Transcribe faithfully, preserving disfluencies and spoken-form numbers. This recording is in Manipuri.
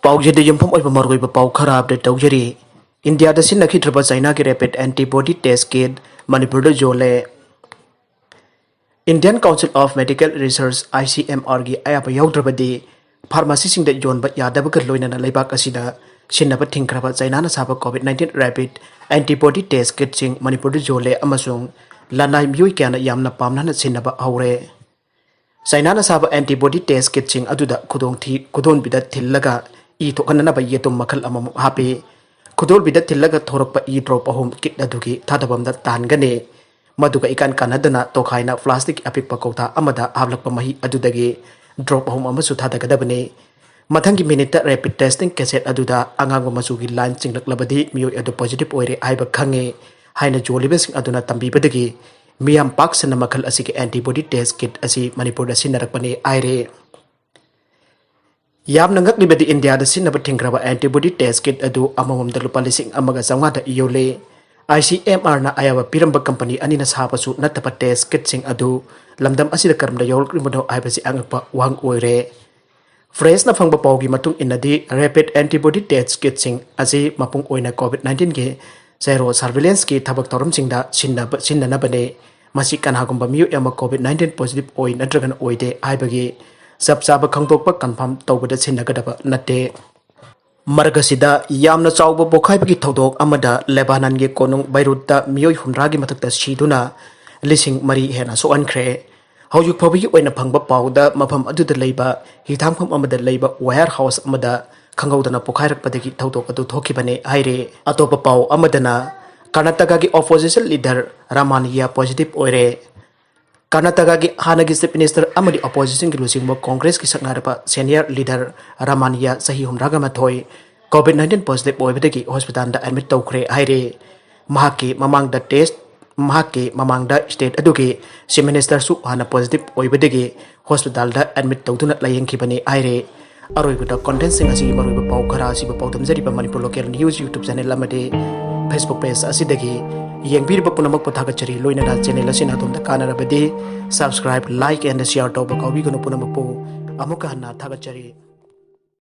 ꯄꯥꯎꯁꯤꯗ ꯌꯨꯝꯐꯝ ꯑꯣꯏꯕ ꯃꯔꯨꯑꯣꯏꯕ ꯄꯥꯎ ꯈꯔ ꯑꯞꯗꯦꯠ ꯇꯧꯖꯔꯤ꯫ ꯏꯟꯗꯤꯌꯥꯗ ꯁꯤꯖꯤꯟꯅꯈꯤꯗ꯭ꯔꯕ ꯆꯥꯏꯅꯥꯒꯤ ꯔꯦꯄꯤꯗ ꯑꯦꯟꯇꯤꯕꯣꯗꯤ ꯇꯦꯁ ꯀꯤꯠ ꯃꯅꯤꯄꯨꯔꯗ ꯌꯣꯜꯂꯦ꯫ Indian Council of Medical Research, I C M R ꯒꯤ ꯑꯌꯥꯕ ꯌꯥꯎꯗ꯭ꯔꯕꯗꯤ ꯐꯥꯔꯃꯥꯁꯤꯁꯤꯡꯗ ꯌꯣꯟꯕ ꯌꯥꯗꯕꯒ ꯂꯣꯏꯅꯅ ꯂꯩꯕꯥꯛ ꯑꯁꯤꯗ ꯁꯤꯟꯅꯕ ꯊꯤꯡꯈ꯭ꯔꯕ ꯆꯥꯏꯅꯥꯅ ꯁꯥꯕ COVID nineteen rapid antibody test kitꯁꯤꯡ ꯃꯅꯤꯄꯨꯔꯗ ꯌꯣꯜꯂꯦ ꯑꯃꯁꯨꯡ ꯂꯅꯥꯏ ꯃꯤꯑꯣꯏ ꯀꯌꯥꯅ ꯌꯥꯝꯅ ꯄꯥꯝꯅꯅ ꯁꯤꯟꯅꯕ ꯍꯧꯔꯦ꯫ ꯆꯥꯏꯅꯥꯅ ꯁꯥꯕ antibody test kitꯁꯤꯡ ꯑꯗꯨꯗ ꯈꯨꯗꯣꯡ ꯊꯤ-, ꯈꯨꯗꯣꯟꯕꯤꯗ ꯊꯤꯜꯂꯒ ꯏ ꯊꯣꯛꯍꯟꯅꯅꯕ ꯌꯦꯇꯨꯝ ꯃꯈꯜ ꯑꯃꯃꯨꯛ ꯍꯥꯞꯄꯤ꯫ ꯈꯨꯗꯣꯜꯕꯤꯗ ꯊꯤꯜꯂꯒ ꯊꯣꯔꯛꯄ ꯏ ꯗ꯭ꯔꯣꯞ ꯑꯍꯨꯝ ꯀꯤꯠ ꯑꯗꯨꯒꯤ ꯊꯥꯗꯐꯝꯗ ꯇꯥꯍꯟꯒꯅꯤ꯫ ꯃꯗꯨꯒ ꯏꯀꯥꯟ ꯀꯥꯟꯅꯗꯅ ꯇꯣꯈꯥꯏꯅ ꯄ꯭ꯂꯥꯁꯇꯤꯛ ꯑꯄꯤꯛꯄ ꯀꯧꯇꯥ ꯑꯃꯗ ꯍꯥꯞꯂꯛꯄ ꯃꯍꯤ ꯑꯗꯨꯗꯒꯤ ꯗ꯭ꯔꯣꯞ ꯑꯍꯨꯝ ꯑꯃꯁꯨ ꯊꯥꯗꯒꯗꯕꯅꯤ꯫ ꯃꯊꯪꯒꯤ ꯃꯤꯅꯤꯠꯇ ꯔꯦꯄꯤꯗ ꯇꯦꯁꯇꯤꯡ ꯀꯦꯁꯦꯠ ꯑꯗꯨꯗ ꯑꯉꯥꯡꯕ ꯃꯆꯨꯒꯤ ꯂꯥꯏꯟ ꯆꯤꯡꯂꯛꯂꯕꯗꯤ ꯃꯤꯑꯣꯏ ꯑꯗꯨ ꯄꯣꯖꯤꯇꯤꯚ ꯑꯣꯏꯔꯦ ꯍꯥꯏꯕ ꯈꯪꯉꯤ ꯍꯥꯏꯅ ꯌꯣꯜꯂꯤꯕꯁꯤꯡ ꯑꯗꯨꯅ ꯇꯝꯕꯤꯕꯗꯒꯤ ꯃꯤꯌꯥꯝ ꯄꯥꯛ ꯁꯟꯅ ꯃꯈꯜ ꯑꯁꯤꯒꯤ antibody test kit ꯑꯁꯤ ꯃꯅꯤꯄꯨꯔꯗ ꯁꯤꯖꯤꯟꯅꯔꯛꯄꯅꯤ ꯍꯥꯏꯔꯦ꯫ ꯌꯥꯝꯅ ꯉꯛꯂꯤꯕꯗꯤ ꯏꯟꯗꯤꯌꯥꯗ ꯁꯤꯖꯤꯟꯅꯕ ꯊꯤꯡꯈ꯭ꯔꯕ antibody test kit ꯑꯗꯨ ꯑꯃꯃꯝꯗ ꯂꯨꯄꯥ ꯂꯤꯁꯤꯡ ꯑꯃꯒ ꯆꯥꯝꯃꯉꯥꯗ ꯌꯣꯜꯂꯤ꯫ I C M R ꯅ ꯑꯌꯥꯕ ꯄꯤꯔꯝꯕ ꯀꯝꯄꯅꯤ ꯑꯅꯤꯅ ꯁꯥꯕꯁꯨ ꯅꯠꯇꯕ test kitꯁꯤꯡ ꯑꯗꯨ ꯂꯝꯗꯝ ꯑꯁꯤꯗ ꯀꯔꯝꯅ ꯌꯧꯔꯛꯂꯤꯕꯅꯣ ꯍꯥꯏꯕꯁꯤ ꯑꯉꯛꯄ ꯋꯥꯍꯪ ꯑꯣꯏꯔꯦ꯫ ꯐ꯭ꯔꯦꯁꯅ ꯐꯪꯕ ꯄꯥꯎꯒꯤ ꯃꯇꯨꯡ ꯏꯟꯅꯗꯤ, rapid antibody test kitꯁꯤꯡ ꯑꯁꯤ ꯃꯄꯨꯡ ꯑꯣꯏꯅ COVID nineteenꯒꯤ ꯁꯦꯔꯣ surveillanceꯀꯤ ꯊꯕꯛ ꯊꯧꯔꯝꯁꯤꯡꯗ ꯁꯤꯟꯅꯕ-, ꯁꯤꯖꯤꯟꯅꯅꯕꯅꯤ꯫ ꯃꯁꯤ ꯀꯅꯥꯒꯨꯝꯕ ꯃꯤꯑꯣꯏ ꯑꯃ COVID nineteen positive ꯑꯣꯏ ꯅꯠꯇ꯭ꯔꯒꯅ ꯑꯣꯏꯗꯦ ꯍꯥꯏꯕꯒꯤ ꯆꯞ ꯆꯥꯕ ꯈꯪꯗꯣꯛꯄ confirm ꯇꯧꯕꯗ ꯁꯤꯖꯤꯟꯅꯒꯗꯕ ꯅꯠꯇꯦ꯫ ꯃꯔꯛ ꯑꯁꯤꯗ, ꯌꯥꯝꯅ ꯆꯥꯎꯕ ꯄꯣꯈꯥꯏꯕꯒꯤ ꯊꯧꯗꯣꯛ ꯑꯃꯗ ꯂꯦꯕꯥꯅꯟꯒꯤ ꯀꯣꯅꯨꯡ ꯕꯩꯔꯨꯠꯇ ꯃꯤꯑꯣꯏ ꯍꯨꯝꯗ꯭ꯔꯥꯒꯤ ꯃꯊꯛꯇ ꯁꯤꯗꯨꯅ ꯂꯤꯁꯤꯡ ꯃꯔꯤ ꯍꯦꯟꯅ ꯁꯣꯛꯍꯟꯈ꯭ꯔꯦ꯫ ꯍꯧꯖꯤꯛ ꯐꯥꯎꯕꯒꯤ ꯑꯣꯏꯅ ꯐꯪꯕ ꯄꯥꯎꯗ, ꯃꯐꯝ ꯑꯗꯨꯗ ꯂꯩꯕ ꯍꯤꯊꯥꯡꯐꯝ ꯑꯃꯗ ꯂꯩꯕ warehouse ꯑꯃꯗ ꯈꯪꯍꯧꯗꯅ ꯄꯣꯈꯥꯏꯔꯛꯄꯗꯒꯤ ꯊꯧꯗꯣꯛ ꯑꯗꯨ ꯊꯣꯛꯈꯤꯕꯅꯤ ꯍꯥꯏꯔꯤ꯫ ꯑꯇꯣꯞꯄ ꯄꯥꯎ ꯑꯃꯗꯅ, ꯀꯔꯅꯥꯇꯀꯥꯒꯤ opposition leader ꯔꯥꯃꯥꯅꯤꯌꯥ positive ꯑꯣꯏꯔꯦ꯫ ꯀꯔꯅꯥꯇꯀꯥꯒꯤ ꯍꯥꯟꯅꯒꯤ Chief Minister ꯑꯃꯗꯤ oppositionꯒꯤ ꯂꯨꯆꯤꯡꯕ ꯀꯣꯡꯒ꯭ꯔꯦꯁꯀꯤ ꯁꯛꯅꯥꯏꯔꯕ senior leader ꯔꯥꯃꯥꯅꯤꯌꯥ ꯆꯍꯤ ꯍꯨꯝꯗ꯭ꯔꯥꯒ ꯃꯥꯊꯣꯏ COVID nineteen positive ꯑꯣꯏꯕꯗꯒꯤ hospitalꯗ admit ꯇꯧꯈ꯭ꯔꯦ ꯍꯥꯏꯔꯤ꯫ ꯃꯍꯥꯛꯀꯤ ꯃꯃꯥꯡꯗ test, ꯃꯍꯥꯛꯀꯤ ꯃꯃꯥꯡꯗ state ꯑꯗꯨꯒꯤ Chief Ministerꯁꯨ ꯍꯥꯟꯅ positive ꯑꯣꯏꯕꯗꯒꯤ hospitalꯗ admit ꯇꯧꯗꯨꯅ ꯂꯥꯌꯦꯡꯈꯤꯕꯅꯤ ꯍꯥꯏꯔꯤ꯫ ꯑꯔꯣꯏꯕꯗ contentꯁꯤꯡ ꯑꯁꯤꯒꯤ ꯃꯔꯨꯑꯣꯏꯕ ꯄꯥꯎ ꯈꯔ ꯑꯁꯤꯕꯨ ꯄꯥꯎꯗꯝꯖꯔꯤꯕ Manipur Local News YouTube channel ꯑꯃꯗꯤ Facebook page ꯑꯁꯤꯗꯒꯤ ꯌꯦꯡꯕꯤꯔꯤꯕ ꯄꯨꯝꯅꯃꯛꯄꯨ ꯊꯥꯒꯠꯆꯔꯤ꯫ ꯂꯣꯏꯅꯅ channel ꯑꯁꯤꯅ ꯑꯗꯣꯝꯗ ꯀꯥꯟꯅꯔꯕꯗꯤ subscribe, like and share ꯇꯧꯕ ꯀꯥꯎꯕꯤꯒꯅꯨ꯫ ꯄꯨꯝꯅꯃꯛꯄꯨ ꯑꯃꯨꯛꯀ ꯍꯟꯅ ꯊꯥꯒꯠꯆꯔꯤ꯫